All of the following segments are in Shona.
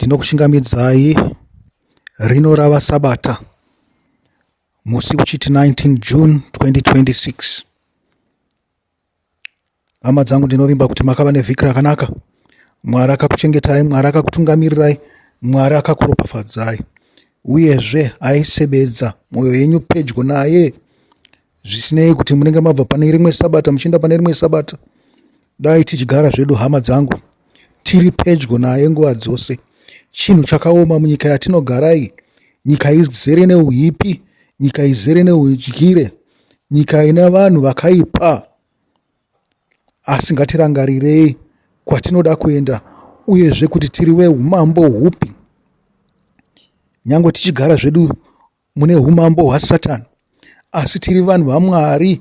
Ndinokuchingamidzai rino rava Sabata musi uchiti 19 June 2026. Hama dzangu ndinovimba kuti makava nevhiki rakanaka. Mwari akakuchengetai, Mwari akakutungamirirai, Mwari akakuropafadzai. Uyezve aisebedza mwoyo yenyu pedyo naye. Zvisinei kuti munenge mabva pane rimwe Sabata muchienda pane rimwe Sabata. Dai tichigara zvedu hama dzangu tiri pedyo naye nguva dzose. Chinhu chakaoma munyika yatinogara iyi, nyika izere neuipi, nyika izere neudyire, nyika ine vanhu vakaipa. Asi ngatirangarirei kwatinoda kuenda uyezve kuti tiri veumambo hupi. Nyangwe tichigara zvedu mune umambo hwaSatani, asi tiri vanhu vaMwari,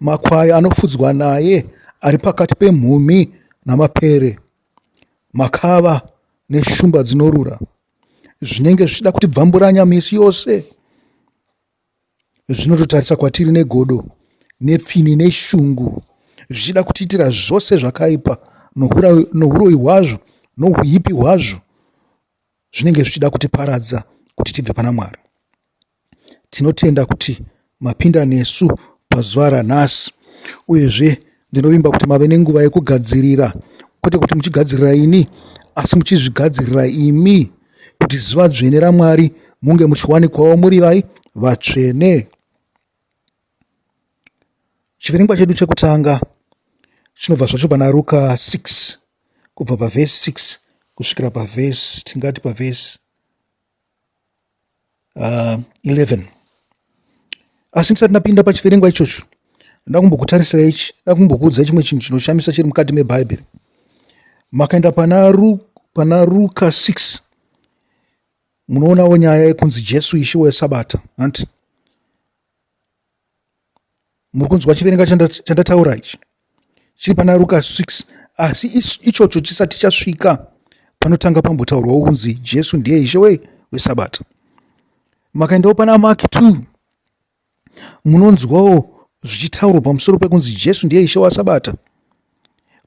makwai anofudzwa naye ari pakati pemhumhi namapere, makava neshumba dzinorura zvinenge zvichida kutibvamburanya misi yose. Zvinototarisa kwatiri negodo, nepfini neshungu, zvichida kutiitira zvose zvakaipa nohuroyi hwazvo nohuipi hwazvo zvinenge zvichida kutiparadza kuti tibve pana Mwari. Tinotenda kuti mapinda nesu pazuva ranhasi uyezve ndinovimba kuti mave nenguva yekugadzirira kwete kuti muchigadzirira ini asi muchizvigadzirira imi kuti zuva dzvene raMwari munge muchiwanikwawo muri vai vatsvene. Chiverengwa chedu chekutanga chinobva zvacho pana Ruka 6 kubva pavhesi 6 kusvikira pavhesi tingati pavhesi uh, 11 asi ndisati ndapinda pachiverengwa ichocho ndakumbokutarisira ichi ndakumbokuudzai chimwe chinhu chinoshamisa chiri mukati mebhaibheri makaenda pana, Ru, pana Ruka 6 munoonawo nyaya yekunzi Jesu ishe wesabata hanti muri kunzwa chiverenga chandataura ichi chiri pana Ruka 6 asi ichocho chisati chasvika panotanga pambotaurwawo kunzi Jesu ndiye ishe wei wesabata makaendawo pana Mark 2 munonzwawo zvichitaurwa pamusoro pekunzi Jesu ndiye ishe wasabata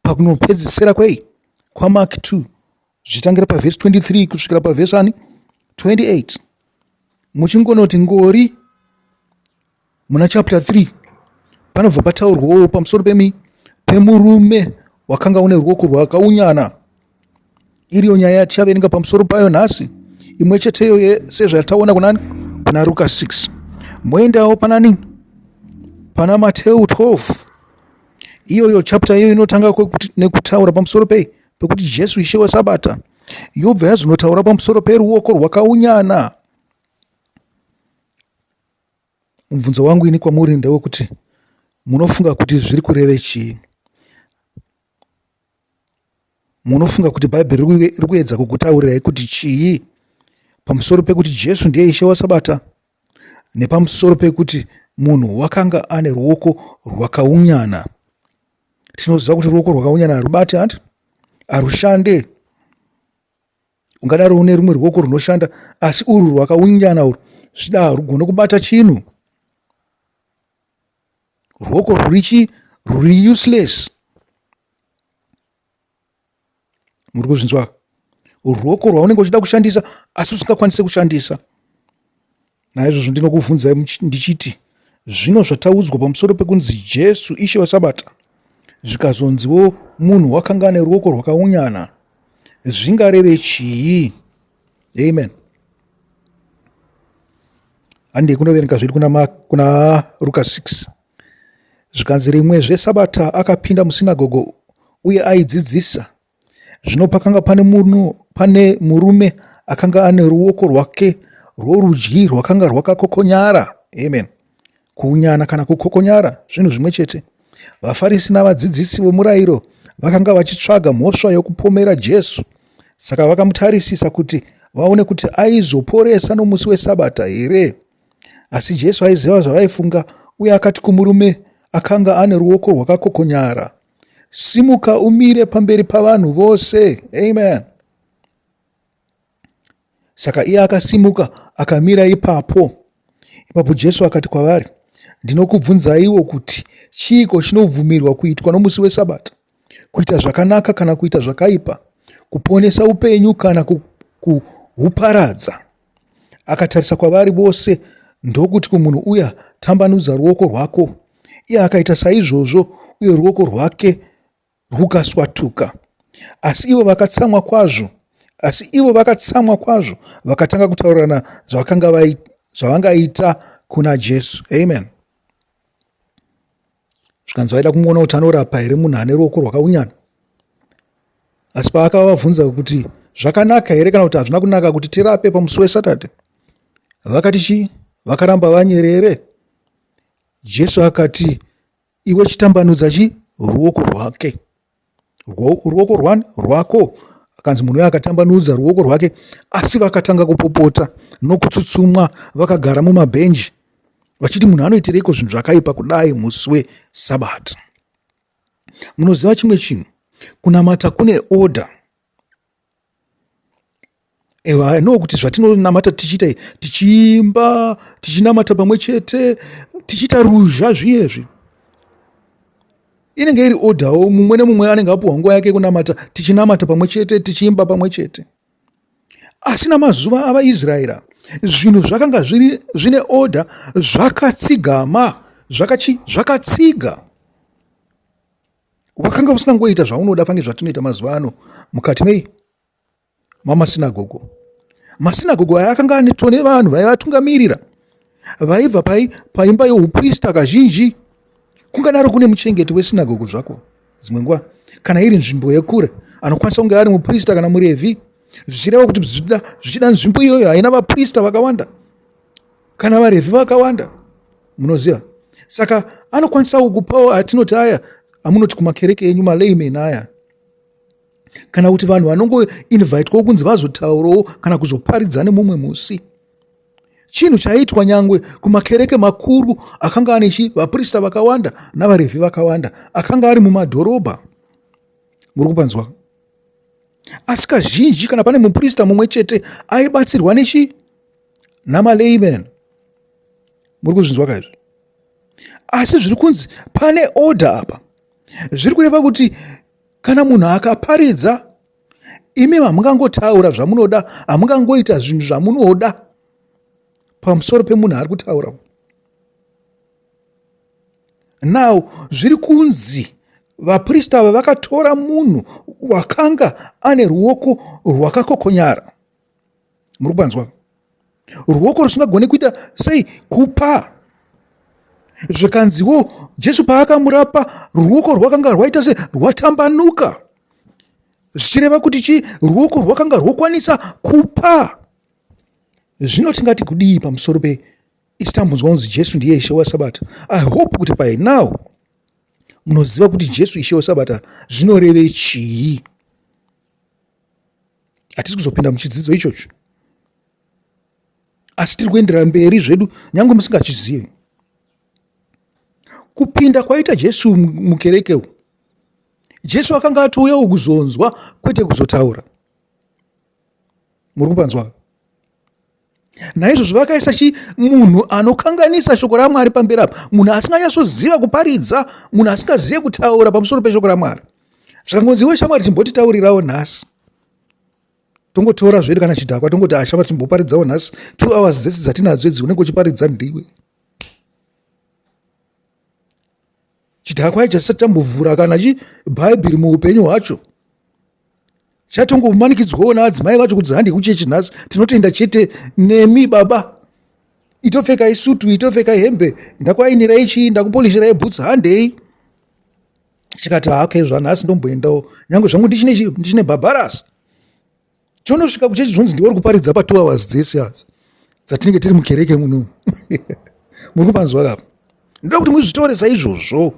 pakunopedzisira kwei kwaMark 2 zvichitangira pavhesi 23 kusvikira pavhesi ani 28 muchingonoti ngori muna chapter 3 panobva pataurwawo pamusoro pemi pemurume wakanga une ruoko rwakaunyana iriyo nyaya yatichaverenga pamusoro payo nhasi imwe cheteyo sezvataona kunani kuna Ruka 6 moendawo panani pana Mateu 12 iyoyo chapter iyoyo inotanga nekutaura pamusoro pei pekuti Jesu ishe wesabata yobva yazonotaura pamusoro peruoko rwakaunyana mubvunzo wangu ini kwamuri ndewekuti munofunga kuti zviri kureve chii Munofunga kuti Bhaibheri riri kuedza kukutaurirai kuti chii pamusoro pekuti Jesu ndiye Ishe waSabata nepamusoro pekuti munhu wakanga ane ruoko rwakaunyana? Tinoziva kuti ruoko rwakaunyana harubati hanti harushande. Ungadaro une rumwe ruoko runoshanda asi urwu rwakaunyana urwu zvida harugone kubata chinhu. Ruoko rwuri chii? Rwuri useless. Muri kuzvinzwa? Ruoko rwaunenge uchida kushandisa asi usingakwanise kushandisa. Naizvozvo ndinokuvhunzai ndichiti, zvino zvataudzwa pamusoro pekunzi Jesu Ishe weSabata, zvikazonziwo munhu wakanga ane ruoko rwakaunyana, zvingareve chii? Amen. Handei kunoverenga zvedu kuna, kuna Ruka 6. Zvikanzi rimwezve Sabata akapinda musinagogo uye aidzidzisa. Zvino pakanga pane munhu, pane murume akanga ane ruoko rwake rworudyi rwakanga rwakakokonyara. Amen. Kuunyana kana kukokonyara zvinhu zvimwe chete. VaFarisi navadzidzisi vomurayiro vakanga vachitsvaga mhosva yokupomera Jesu. Saka vakamutarisisa kuti vaone kuti aizoporesa nomusi weSabata here. Asi Jesu aiziva zvavaifunga uye akati kumurume akanga ane ruoko rwakakokonyara, Simuka umire pamberi pavanhu vose. Amen. Saka iye akasimuka akamira ipapo. Ipapo Jesu akati kwavari, Ndinokubvunzaiwo kuti chiiko chinobvumirwa kuitwa nomusi weSabata? Kuita zvakanaka kana kuita zvakaipa? Kuponesa upenyu kana kuhuparadza. Akatarisa kwavari vose ndokuti kumunhu uya, Tambanudza ruoko rwako. Iye akaita saizvozvo, uye ruoko rwake rwukaswatuka. Asi ivo vakatsamwa kwazvo, asi ivo vakatsamwa kwazvo, vakatanga kutaurirana zvavakanga zvavangaita kuna Jesu. Amen. Zvikanzi vaida kumuona kuti anorapa here munhu ane ruoko rwakaunyana. Asi paakavabvunza kuti zvakanaka here kana kuti hazvina kunaka kuti tirape pamusi weSaturday, vakati chii? Vakaramba vanyerere. Jesu akati, iwe chitambanudza chi ruoko rwake ruoko rwani rwako akanzi munhu uyo akatambanudza ruoko rwake asi vakatanga kupopota nokutsutsumwa vakagara mumabhenji vachiti munhu anoitireiko zvinhu zvakaipa kudai musi wesabata munoziva chimwe chinhu kunamata kune order Ewa, I know kuti zvatinonamata tichiita tichiimba tichinamata pamwe chete tichiita ruzha zviyezvi inenge iri odhawo mumwe nemumwe anenge apuhwa nguva yake yekunamata tichinamata pamwe chete tichiimba pamwe chete asi namazuva avaisraera zvinhu zvakanga zviri zvine odha zvakatsigama zvakachi zvakatsiga wakanga usingangoita zvaunoda fange zvatinoita mazuva ano mukati mei mamasinagogo. Masinagogo aya akanga anetwa nevanhu vaivatungamirira vaibva pai paimba youprista kazhinji. Kungadaro kune muchengeti wesinagogo zvako dzimwe nguva kana iri nzvimbo yekure anokwanisa kunge ari muprista kana murevhi zvichireva kuti zvichida nzvimbo iyoyo haina vaprista vakawanda kana varevhi vakawanda munoziva saka anokwanisawo kupawo atinoti aya amunoti kumakereke enyu malayman aya kana kuti vanhu vanongoinvitwawo kunzi vazotaurawo kana kuzoparidza nemumwe musi chinhu chaiitwa nyangwe kumakereke makuru akanga ane chi vaprista vakawanda navarevhi vakawanda akanga ari mumadhorobha muri kupanzwa asi kazhinji kana pane muprista mumwe chete aibatsirwa nechi namalayman muri kuzvinzwa kaizvi asi zviri kunzi pane order apa zviri kureva kuti Kana munhu akaparidza, imi hamungangotaura zvamunoda, hamungangoita zvinhu zvamunoda pamusoro pemunhu ari kutaura. Now zviri kunzi vaprista ava vakatora munhu wakanga ane ruoko rwakakokonyara. Muri kupanzwa? Ruoko rusingagone kuita sei kupa. Zvikanziwo Jesu paakamurapa ruoko rwakanga rwaita se rwatambanuka. Zvichireva kuti chi ruoko rwakanga rwokwanisa kupa. Zvino tingati kudii pamusoro pe isu tambonzwa kunzi Jesu ndiye Ishe weSabata. I hope kuti by now munoziva kuti Jesu Ishe weSabata zvinoreve chii. Hatisi kuzopinda muchidzidzo ichocho asi tiri kuenderera mberi zvedu nyange musingachizivi. Kupinda kwaita Jesu mukereke umu, Jesu akanga atouyawo kuzonzwa kwete kuzotaura. Muri kupanzwa? Naizvozvo vakaisa chi munhu anokanganisa shoko raMwari pamberi apa, munhu asinganyatsoziva kuparidza, munhu asingazive kutaura pamusoro peshoko raMwari. Zvikangonzi iwe shamwari chimbotitaurirawo nhasi. Tongotora zvedu kana chidhakwa tongoti ah shamwari chimboparidzawo nhasi 2 hours dzese dzatinadzo idzi unenge uchiparidza ndiwe. Chidhakwa icho chisati chambovhura kana chi bhaibheri muupenyu hwacho. Chatongomanikidzwawo naadzimai vacho kuti handi kuchechi nhasi tinotenda chete nemi baba. Itopfekai sutu, itopfekai hembe, ndakuainirai chii, ndakupolishirai bhutsu, handei. Chikati hake zvanhasi ndomboendawo nyange zvangu ndichine ndichine bhabharasi. Chonosvika kuchechi zvonzi ndiwe uri kuparidza pa 2 hours dzese adzi dzatinenge tiri mukereke muno. Muri kupanzwa kapa. Ndoda kuti muzvitore saizvozvo.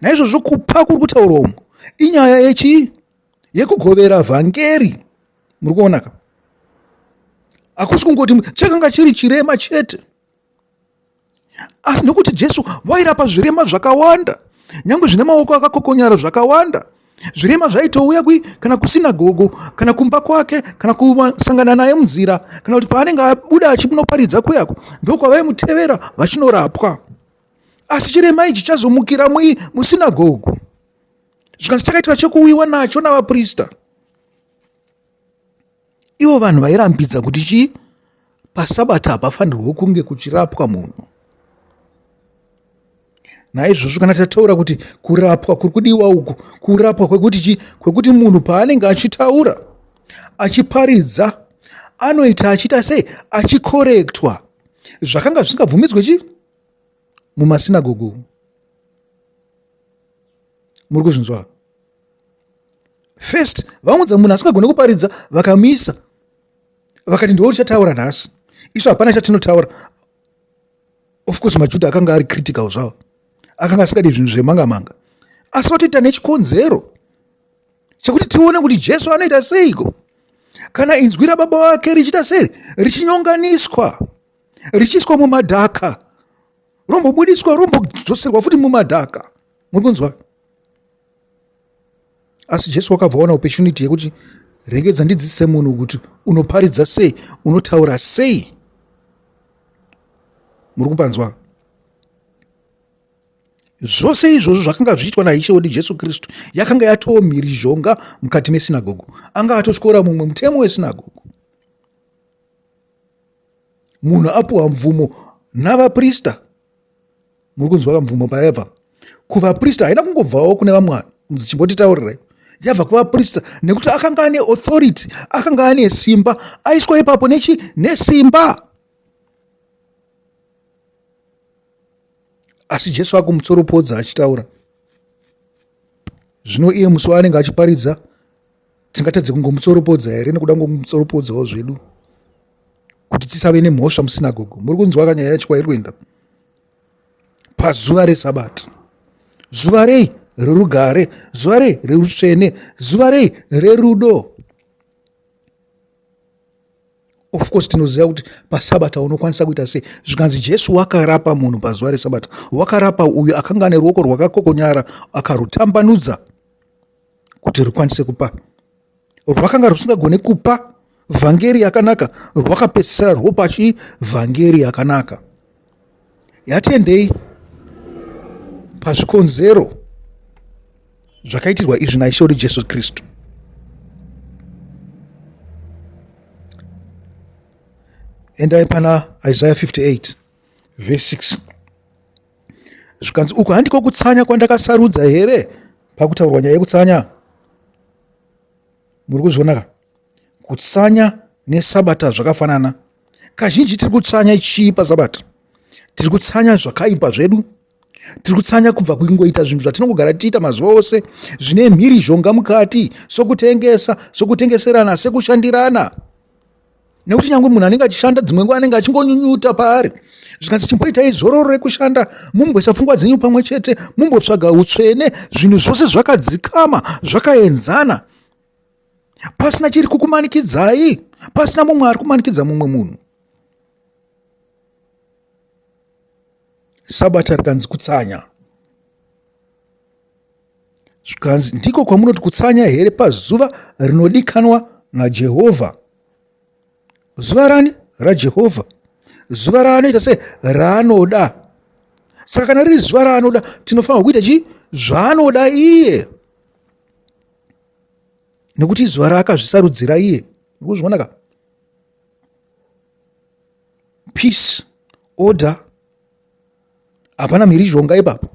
Naizvozvo kupa kuri kutaurwa umu inyaya yechi yekugovera vhangeri. Muri kuona ka? Hakusi kungoti chakanga chiri chirema chete. Asi nokuti Jesu wairapa zvirema zvakawanda, nyange zvine maoko akakokonyara zvakawanda. Zvirema zvaitouya kui kana kusinagogo kana kumba kwake kana kusangana naye munzira kana kuti paanenge abuda achinoparidza kuyako ndokwavaimutevera vachinorapwa. Asi chirema ichi chazomukira musinagogo zvikanzi chakaitwa chekuuyiwa nacho navaprista. Ivo vanhu vairambidza kuti chii? Pasabata hapafanirwe kunge kuchirapwa munhu. Naizvozvo kana tataura kuti kurapwa kuri kudiwa uku kurapwa kwekuti chii? Kwekuti munhu paanenge achitaura achiparidza anoita achiita sei? Achikorektwa zvakanga zvisingabvumidzwe chii? Mumasinagogo. Muri kuzvinzwa? First vaunza munhu asingagone kuparidza vakamuisa vakati ndiwe uchataura nhasi, isu hapana chatinotaura. Of course maJudha akanga ari critical zvavo, akanga asingadi zvinhu zvemanga manga, asi vatoita nechikonzero chekuti tione kuti Jesu anoita seiko kana inzwi rababa vake richiita sei, richinyonganiswa, richiiswa mumadhaka, rombobudiswa, rombodzoserwa futi mumadhaka. Muri kunzwa? Asi Jesu wakabva waona opportunity yekuti regedza ndidzidzise munhu kuti unoparidza sei, unotaura sei. Muri kupanzwa? Zvose izvozvo zvakanga zvichiitwa naIshe wedu Jesu Kristu yakanga yatoo mhirizhonga mukati mesinagogo. Anga atotyora mumwe mutemo wesinagogo. Munhu apuwa mvumo navaprista. Muri kunzwa kamvumo payabva kuvaprista, haina kungobvawo kune vamwe vanhu kunzi chimbotitaurirai, yabva kuvaprista nekuti akanga ane authority, akanga ane simba, aiswa ipapo nechi nesimba. Asi Jesu akumutsoropodza achitaura zvino iye musi waanenge achiparidza tingatadze kungomutsoropodza here nekuda kungomutsoropodzawo zvedu kuti tisave nemhosva musinagogo? Muri kunzwa kanyaya yacho kwairi kuenda pazuva resabata. Zuva rei rerugare, zuva rei reutsvene, zuva rei rerudo. Of course tinoziva kuti pasabata unokwanisa kuita sei. Zvikanzi Jesu wakarapa munhu pazuva resabata, wakarapa uyu akanga ane ruoko rwakakokonyara, akarutambanudza kuti rukwanise kupa. Rwakanga rusingagone kupa vhangeri yakanaka, rwakapedzisira rwopa chii? Vhangeri yakanaka. Yatendei pazvikonzero zvakaitirwa izvi naIshe wedu Jesu Kristu. Endai pana Isaiah 58 verse 6. Zvikanzi uku handiko kutsanya kwandakasarudza here? Pakutaurwa nyaya yekutsanya, muri kuzviona ka? Kutsanya nesabata zvakafanana. Kazhinji tiri kutsanya chii pasabata? Tiri kutsanya zvakaipa zvedu, tiri kutsanya kubva kungoita zvinhu zvatinongogara tichiita mazuva ose zvine mhirizhonga mukati, sokutengesa, sokutengeserana, sekushandirana. Nekuti nyangwe munhu anenge achishanda dzimwe nguva anenge achingonyunyuta paari. Zvikanzi chimboitai zororo rekushanda, mumboisa pfungwa dzenyu pamwe chete, mumbotsvaga utsvene, zvinhu zvose zvakadzikama, zvakaenzana, pasina chiri kukumanikidzai, pasina mumwe ari kumanikidza mumwe munhu. Sabata rikanzi kutsanya. Zvikanzi ndiko kwamunoti kutsanya here pazuva rinodikanwa naJehovha? Zuva rani? RaJehovha. Zuva raanoita sei? Raanoda. Saka kana riri zuva raanoda, tinofanirwa kuita chii? Zvaanoda iye, nekuti izuva raakazvisarudzira iye. Uri kuzviona ka? Peace, order, hapana mhirizhonga ipapo.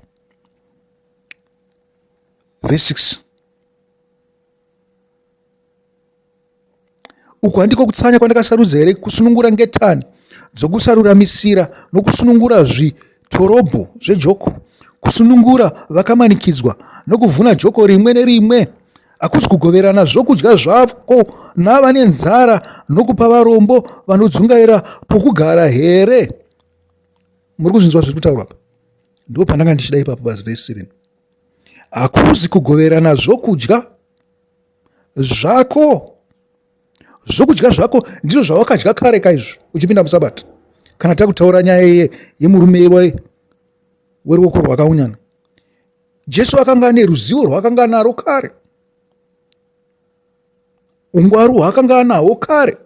Verse 6. Uku handiko kutsanya kwandakasarudza here, kusunungura ngetani dzokusaruramisira nokusunungura zvitorobho zvejoko, kusunungura vakamanikidzwa nokuvhuna joko rimwe nerimwe? Hakusi kugoverana zvokudya zvako navane nzara nokupa varombo vanodzungaira pokugara here? Muri kuzvinzwa zviri kutaurwa apa? Ndipo pandanga ndichida ipapo pavhesi 7. Hakuzi kugoverana zvokudya zvako. Zvokudya zvako ndizvo zvawakadya kare kaizvo uchipinda musabata. Kana takutaura nyaya yemurume weruoko rwakaunyana, Jesu akanga ane ruzivo rwaakanga anaro kare, ungwaru hwaakanga anahwo kare.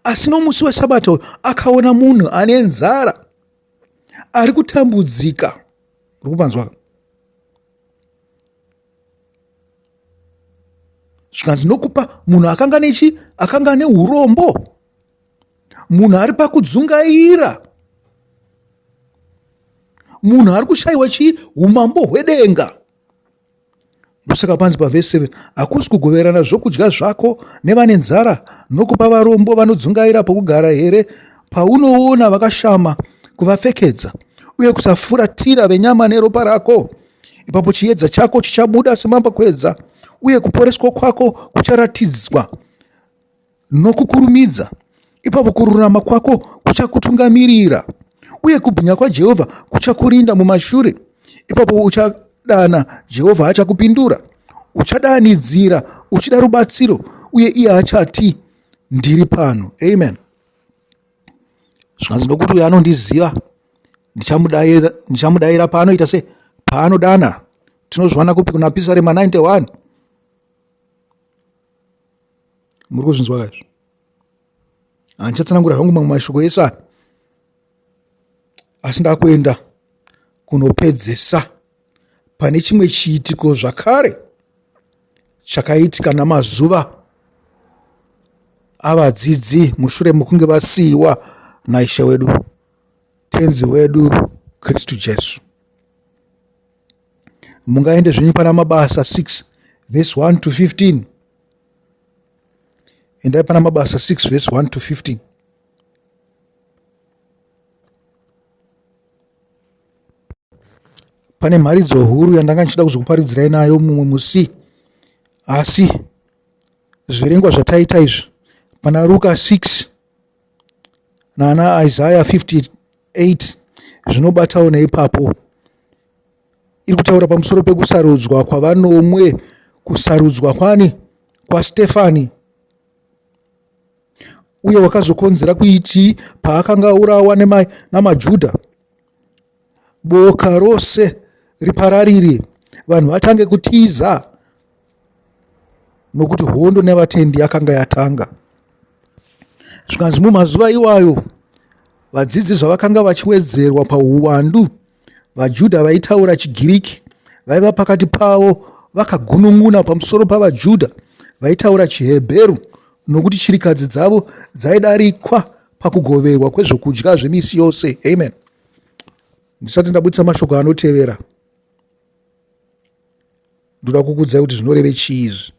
Asi nomusi wesabata uyu akaona munhu ane nzara ari kutambudzika. Uri kupanzwa? Zvikanzi nokupa munhu akanga nechi akanga ane urombo, munhu ari pakudzungaira, munhu ari kushayiwa chii? Umambo hwedenga. Ndosaka panzi pavhesi 7, hakusi kugoverana zvokudya zvako nevane nzara nokupa varombo vanodzungaira pokugara here, paunoona vakashama kuvapfekedza uye kusafuratira venyama neropa rako? Ipapo chiedza chako chichabuda semambakwedza, uye kuporeswa kwako kucharatidzwa nokukurumidza. Ipapo kururama kwako kuchakutungamirira, uye kubwinya kwaJehovha kuchakurinda mumashure. Ipapo uchadana, Jehovha achakupindura. Uchadanidzira uchida rubatsiro, uye iye achati, Ndiri pano. Amen. Zvikanzi nokuti uyo anondiziva ndichamudaira, ndichamudaira paanoita se paanodana. Tinozviwana kupi? Kuna Pisarema 91. Muri kuzvinzwa kaizvo? Handichatsanangura zvangu mamwe mashoko ese aya, asi ndakuenda kunopedzesa pane chimwe chiitiko zvakare chakaitika namazuva avadzidzi mushure mekunge vasiyiwa naIshe wedu, Tenzi wedu Kristu Jesu. Mungaende zvenyu pana Mabasa 6 vhesi 1 to 15. Endai pana Mabasa 6 vhesi 1 to 15. Pane mharidzo huru yandanga ndichida kuzokuparidzirai nayo mumwe musi, asi zviverengwa zvataita izvi pana Ruka 6 nana Isaya 58 zvinobatawo neipapo. Iri kutaura pamusoro pekusarudzwa kwavanomwe, kusarudzwa kwani? KwaStefani, uye wakazokonzera kuitii paakanga aurawa namaJudha? Boka rose ripararire, vanhu vatange kutiza, nokuti hondo nevatendi yakanga yatanga. Zvikanzi mumazuva iwayo vadzidzi zvavakanga vachiwedzerwa pauwandu, vaJudha vaitaura chiGiriki vaiva pakati pavo vakagunun'una pamusoro pavaJudha vaitaura chiHebheru, nokuti chirikadzi dzavo dzaidarikwa pakugoverwa kwezvokudya zvemisi yose. Amen. Ndisati ndabudisa mashoko anotevera, ndoda kukuudzai kuti zvinoreve chii izvi.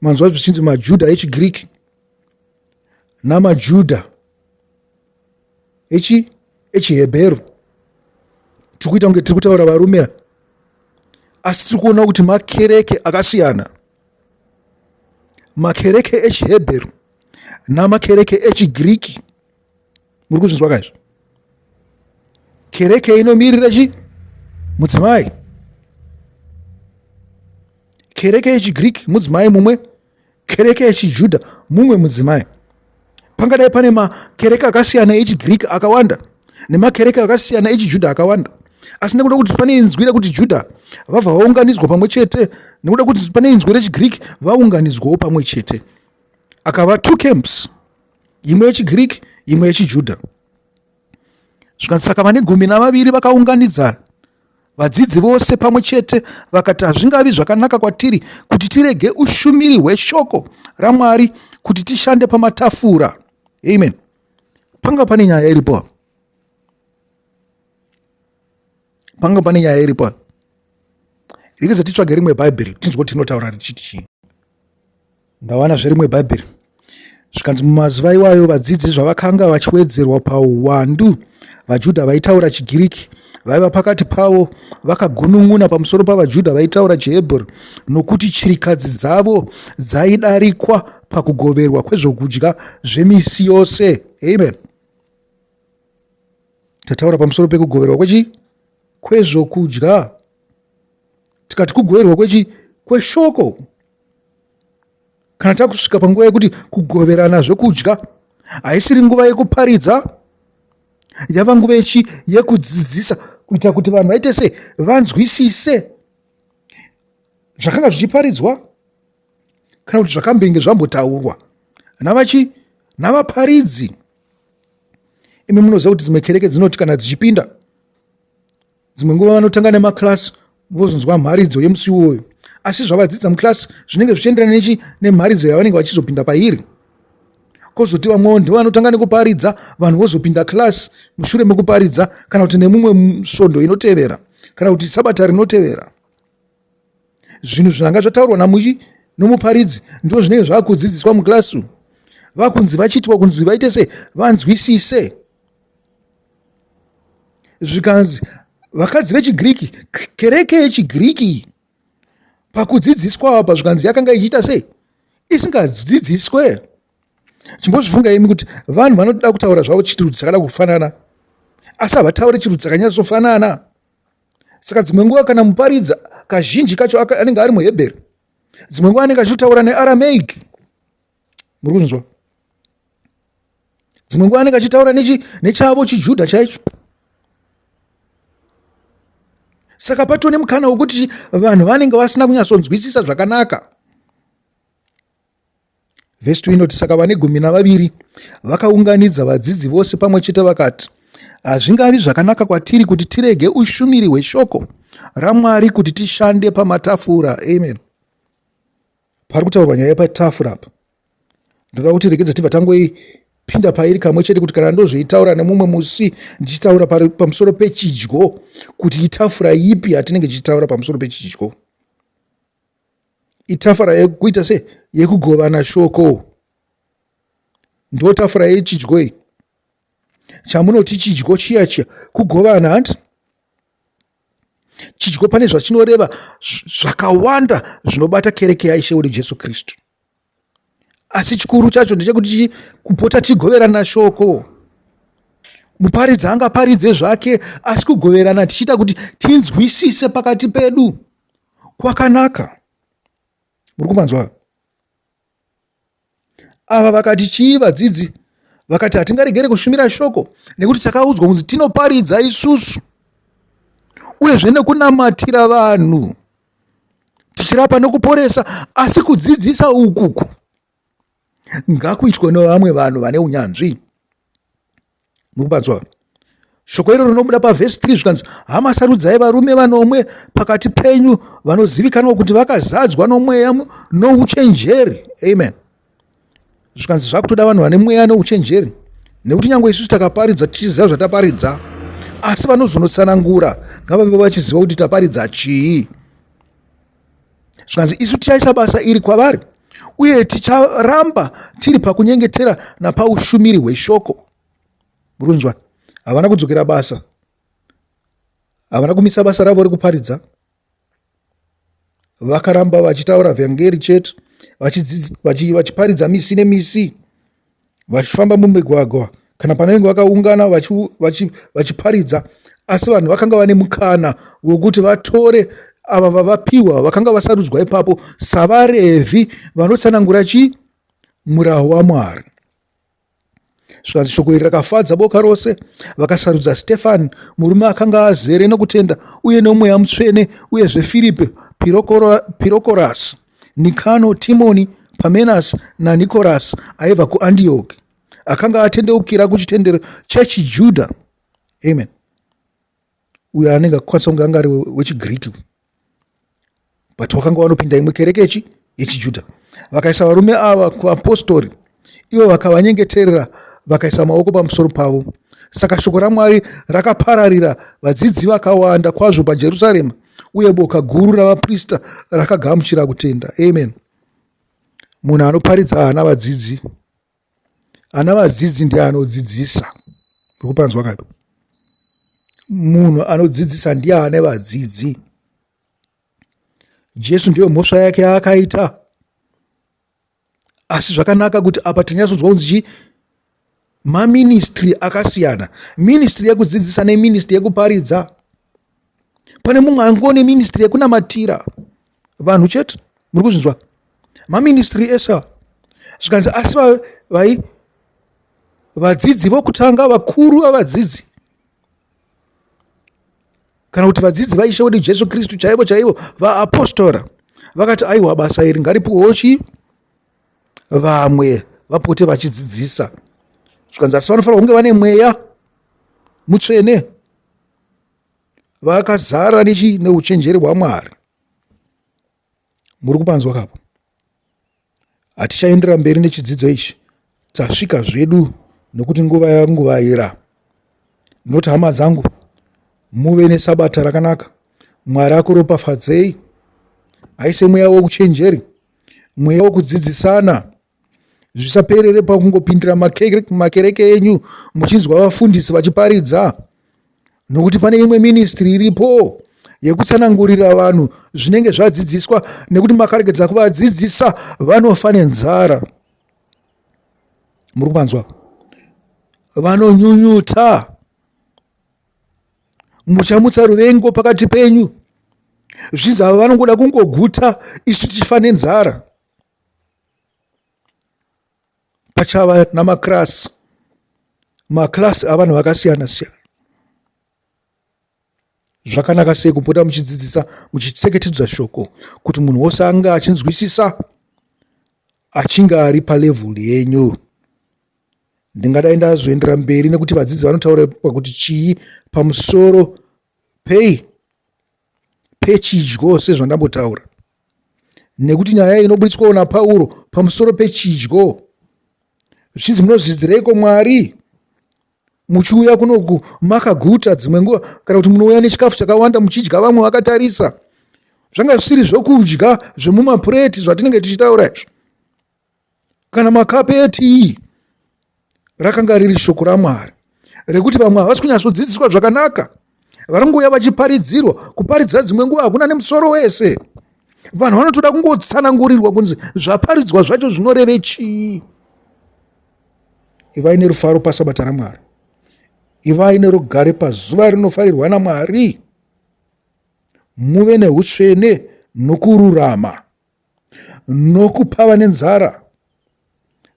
Manzwa zvichinzi maJudha echiGiriki namaJudha echi echiHebheru. Tiri kuita kunge tiri kutaura varume, asi tiri kuona kuti makereke akasiyana. Makereke echiHebheru namakereke echiGiriki. Muri kuzvinzwa kaizvo? Kereke inomirira chi mudzimai. Kereke yechiGiriki mudzimai mumwe, kereke yechiJudha mumwe mudzimai. Pangadai pane makereke akasiyana echiGiriki akawanda nemakereke akasiyana echiJudha akawanda, asi nekuda kuti pane inzwi rekuti Judha vabva vaunganidzwa pamwe chete, nekuda kuti pane inzwi rechiGiriki vaunganidzwawo pamwe chete, akava two camps, imwe yechiGiriki imwe yechiJudha. Zvikanzi saka vane 12 vakaunganidza vadzidzi vose pamwe chete, vakati hazvingavi zvakanaka kwatiri kuti tirege ushumiri hweshoko raMwari kuti tishande pamatafura. Amen. Panga pane nyaya iripo. Panga pane nyaya iripo. Regedza titsvage rimwe Bhaibheri tinzwe kuti rinotaura richiti chii. Ndawana zverimwe Bhaibheri. Zvikanzi mumazuva iwayo vadzidzi zvavakanga vachiwedzerwa pauwandu, vaJudha vaitaura chiGiriki vaiva pakati pavo vakagunun'una pamusoro pavaJudha vaitaura chiHebheru, nokuti chirikadzi dzavo dzaidarikwa pakugoverwa kwezvokudya zvemisi yose. Amen. Tataura pamusoro pekugoverwa kwechi kwezvokudya, tikati kugoverwa kwechi kweshoko. Kana takusvika panguva yekuti kugoverana zvekudya haisiri nguva yekuparidza, yava nguva yechi yekudzidzisa, kuita kuti vanhu vaite sei, vanzwisise zvakanga zvichiparidzwa kana kuti zvakambenge zvambotaurwa navachi navaparidzi. Imi munoziva kuti dzimwe kereke dzinoti kana dzichipinda dzimwe nguva vanotanga nemaclass vozonzwa mharidzo yemusi iwoyo. Asi zvavadzidza muclass zvinenge zvichienderana nechi nemharidzo yavanenge vachizopinda pairi. Kozoti vamwewo ndivo vanotanga nekuparidza, vanhu vozopinda class mushure mekuparidza kana kuti nemumwe svondo inotevera kana kuti sabata rinotevera. Zvinhu zvanga zvataurwa namuchi nomuparidzi ndizvo zvinenge zvakudzidziswa muclass umu. Vakunzi vachiitwa kunzi vaite sei vanzwisise. Zvikanzi vakadzi vechiGiriki, kereke yechiGiriki iyi pakudzidziswa apa zvikanzi yakanga ichiita sei isingadzidziswe. Chimbozvifunga imi kuti vanhu vanoda kutaura zvavo chirudzi chakada kufanana asi havatauri chirudzi chakanyatsofanana. Saka dzimwe nguva kana muparidza kazhinji kacho anenge ari muHebheru, dzimwe nguva anenge achitotaura neAramaic. Muri kunzwa? Dzimwe nguva anenge achitaura nechavo chiJudha chaicho. Saka patone mukana wekuti vanhu vanenge vasina kunyatsonzwisisa zvakanaka. Vhesi 2 inoti, Saka vane gumi navaviri vakaunganidza vadzidzi vose pamwe chete vakati, Hazvingavi zvakanaka kwatiri kuti tirege ushumiri hweshoko raMwari kuti tishande pamatafura. Amen. Pari kutaurwa nyaya yepatafura apa. Ndoda kuti regedza tibva tangoipinda pairi kamwe chete kuti kana ndozvoitaura nemumwe musi ndichitaura pamusoro pechidyo kuti itafura ipi yatinenge tichitaura pamusoro pechidyo. Itafura yekuita se yekugovana shoko. Ndo tafura yechidyo iyi. Chamunoti chidyo chiya chiya kugovana hanti? Chidyo pane zvachinoreva zvakawanda zvinobata kereke yaIshe wedu Jesu Kristu. Asi chikuru chacho ndechekuti kupota tigoverana shoko. Muparidzi angaparidze zvake asi kugoverana tichiita kuti tinzwisise pakati pedu kwakanaka. Muri kumanzwa? Ava vakati chii vadzidzi? Vakati hatingaregere kushumira shoko nekuti takaudzwa kunzi tinoparidza isusu uyezve nekunamatira vanhu tichirapa nekuporesa, asi kudzidzisa ukuku ngakuitwe nevamwe vanhu vane unyanzvi. Muri kupanzwa? Shoko iro rinobuda pavhesi 3 zvikanzi, hama sarudzai varume vanomwe pakati penyu vanozivikanwa kuti vakazadzwa nomweya nouchenjeri. Amen. Zvikanzi zvakutoda vanhu vane mweya nouchenjeri, nekuti nyange isusu takaparidza tichiziva zvataparidza, asi vanozonotsanangura ngavave vachiziva kuti taparidza chii. Zvikanzi isu tichaisa basa iri kwavari uye ticharamba tiri pakunyengetera napaushumiri hweshoko. Murunzwa, havana kudzokera basa, havana kumisa basa ravo rekuparidza, vakaramba vachitaura vhangeri chete, vachiparidza misi nemisi, vachifamba mumigwagwa kana panenge vakaungana vachiparidza. Asi vanhu vakanga vane mukana wekuti vatore ava vavapiwa vakanga vasarudzwa ipapo savaRevhi vanotsanangura chii? Murau waMwari. Zvikanzi shoko iri rakafadza boka rose. Vakasarudza Stefani, murume akanga azere nokutenda uye nomweya mutsvene, uyezve Firipi, Pirokorasi, Nikano, Timoni, Pamenasi naNikorasi aibva kuAndioki, akanga atendeukira kuchitendero chechiJudha. Amen. Uyo anenge akakwanisa kunge anga ari wechiGiriki, but wakanga wanopinda imwe kereke yechi yechiJudha. Vakaisa varume ava kuvapostori, ivo vakavanyengeterera vakaisa maoko pamusoro pavo. Saka shoko raMwari rakapararira, vadzidzi vakawanda kwazvo paJerusarema, uye boka guru ravaprista rakagamuchira kutenda. Amen. Munhu anoparidza haana vadzidzi. Ana vadzidzi ndiye anodzidzisa. Uri kupanzwa kapi? Munhu anodzidzisa ndiye ane vadzidzi. Jesu ndiyo mhosva yake yaakaita. Asi zvakanaka kuti apa tinyatsonzwa kunzi chii? Maministry akasiyana. Ministry yekudzidzisa neministry yekuparidza. Pane mumwe angone ministry yekunamatira vanhu chete. Muri kuzvinzwa? Maministry ese zvikanzi asi vai vadzidzi vokutanga vakuru vavadzidzi kana kuti vadzidzi vaIshe wedu Jesu Kristu chaivo chaivo vaapostora vakati aiwa basa iri ngaripuwewo chii vamwe vapote vachidzidzisa zvikanzi asi vanofanira kunge vane mweya mutsvene vakazara nechi neuchenjeri hwaMwari. Muri kupanzwa kapo? Hatichaendera mberi nechidzidzo ichi, tasvika zvedu nokuti nguva yanguvaira. Ndinoti hama dzangu, muve nesabata rakanaka. Mwari akuropafadzei, aise mweya wokuchenjeri, mweya wokudzidzisana. Zvisaperere pakungopindira makereke enyu muchinzwa vafundisi vachiparidza, nokuti pane imwe ministry iripo yekutsanangurira vanhu zvinenge zvadzidziswa, nekuti makaregedza kuvadzidzisa vanofa nenzara. Muri kupanzwa? Vanonyunyuta. Muchamutsa ruvengo pakati penyu. Zvinzi ava vanongoda kungoguta isu tichifa nenzara. Pachava namakirasi, makirasi avanhu vakasiyana siyana. Zvakanaka sei kupota muchidzidzisa muchitseketedza shoko kuti munhu wose ange achinzwisisa achinge ari palevhel yenyu. Ndingadai ndazoendera mberi nekuti vadzidzi vanotaura pakuti chii pamusoro pei pechidyo sezvandambotaura, nekuti nyaya inobudiswawo naPauro pamusoro pechidyo zvichinzi munozvidzireiko Mwari muchiuya kunoku makaguta dzimwe nguva, kana kuti munouya nechikafu chakawanda muchidya vamwe vakatarisa. Zvanga zvisiri zvokudya zvemumapureti zvatinenge tichitaura izvo, kana makapu etii. Rakanga riri shoko raMwari rekuti vamwe havasi kunyatsodzidziswa zvakanaka, vanongouya vachiparidzirwa. Kuparidzira dzimwe nguva hakuna nemusoro wese. Vanhu vanotoda kungotsanangurirwa kunzi zvaparidzwa zvacho zvinoreve chii. Ivai nerufaro pasabata raMwari, ivai nerugare pazuva rinofarirwa naMwari, muve neutsvene nokururama nokupa vane nzara.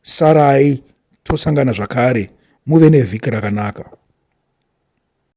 Sarai tosangana zvakare, muve nevhiki rakanaka.